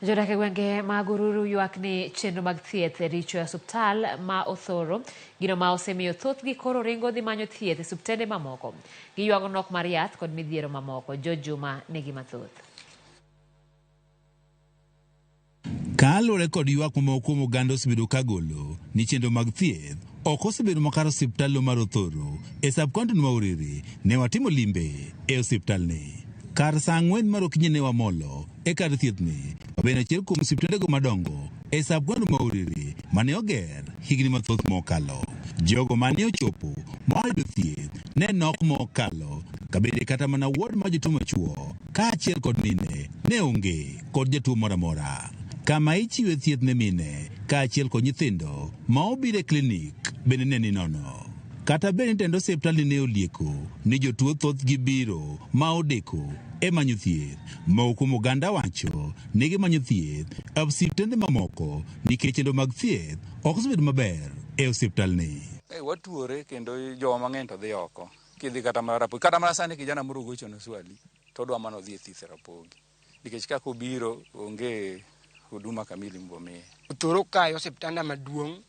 Jodak e gwenge mag Ururu ywak ni chenro mag thieth richo e osuptal ma Othoro, gino ma osemiyo thothgi koro ringo dhi manyo thieth e osuptende mamoko. Giywago nok mar yath kod midhiero mamoko. George Juma nigi mathoth. Kaluwore kod ywak ma moko kuom oganda osebedo ka golo ni chenro mag thieth ok osebedo makare osiptal mar Othoro e sub-county ma Uriri, ne watimo limbe e osiptalni. Kar saa 4 mar okinyi ne wamolo e kar thiethni, ma bende achiel kuom osiptendego madongo e sub-county ma Uriri mane oger higni mathoth mokalo. Jogo mane ochopo ma oyudo thieth ne nok mokalo kabende kata mana ward mar jotuo machuo kaachiel kod mine ne onge kod jatuo moro amora. Kama ichiwe thieth ne mine kaachiel kod nyithindo ma obiro e klinik bende ne ni nono. Kata bed ni tend osiptalni ne olieko ni jotuo thothgi biro ma odeko e manyo thieth, moko kuom oganda wacho ni gimanyo thieth e osiptende mamoko nikech chenro mag thieth ok osebedo maber e osiptalni. Watuore kendo jowa mang'eny to dhi oko. Kidhi kata mana Rapogi, kata mana sani kijana moro ogocho ne swali to odwa mana odhi e thieth e Rapogi. Nikech kaka obiro onge huduma kamili mibomiye. Othoro kae osiptanda maduong'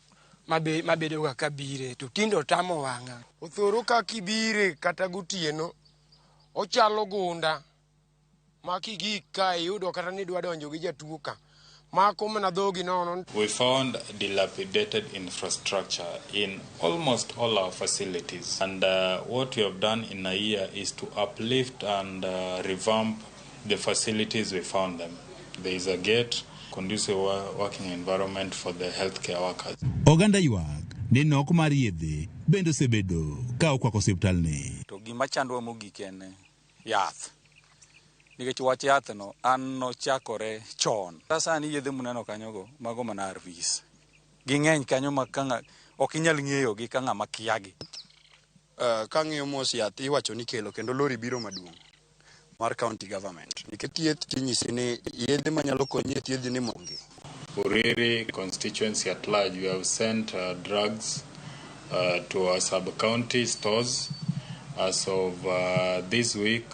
mabedo ga kabire to tinde otamo wang'a. Othoro ka kibire kata gotieno ochalo gunda ma kigik ka iyudo kata ni idwa donjo gi jatuo ka mako mana dhogi nono. We found dilapidated infrastructure in almost all our facilities, and what we have done in a year is to uplift and revamp the facilities we found them. There is a gate, conducive working environment for the healthcare workers. Oganda ywak ni nok mar yedhe bende osebedo ka okwako osiptalni. To gima chandwa mogik en yath. Nikech wach yath no an nochakore chon. Sani yedhe muneno kanyogo mago mana ARVs. Ging'eny kanyo ma ka ok inyal ng'eyogi ka ng'ama kiagi. Kang'iyo mos yath iwacho ni kelo kendo lori biro maduong' mar county government. Nikech thieth tinyisi ni yedhe manyalo konyi e thiedhi ni onge. Uriri constituency at large, we have sent drugs to our sub-county stores. As of this week,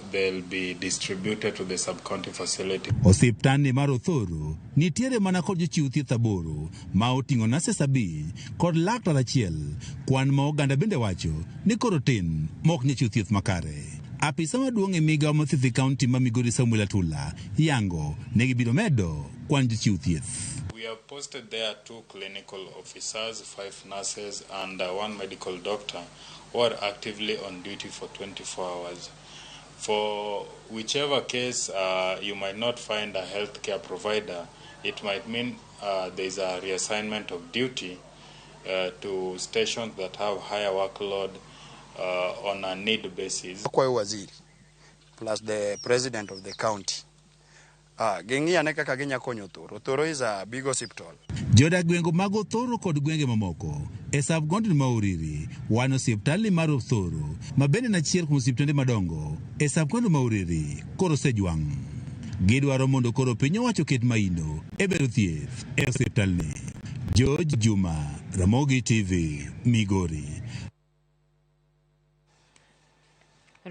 they'll be distributed to the sub-county facility. Osiptandni mar Othoro nitiere mana kod jochiw thieth 8 ma oting'o nurses 5 kod laktar achiel. Kwan ma oganda bende wacho ni koro tin ma ok nyal chiwo thieth makare. Apisa maduong' e migawo mar thieth e kaunti ma Migori Samuel Atula yango ne gibiro medo kwan jochiw thieth. We have posted there 2 clinical officers, 5 nurses and 1 medical doctor who are actively on duty for 24 hours. For whichever case you might not find a healthcare provider, it might mean there is a reassignment of duty to stations that have higher workload on a need basis. Akwayo waziri plus the president of the county. Ging'i ane kaka ginya konyo Othoro. Othoro is a big hospital. Jodak gwenge mag Othoro kod gwenge mamoko e sub-county ma Uriri wan osiptalni mar Othoro ma bende en achiel kuom osiptende madongo e sub-county ma Uriri koro osejwang'. Gidwaro mondo koro piny owacho oket maino e bero thieth e osiptalni. George Juma, Ramogi TV, Migori.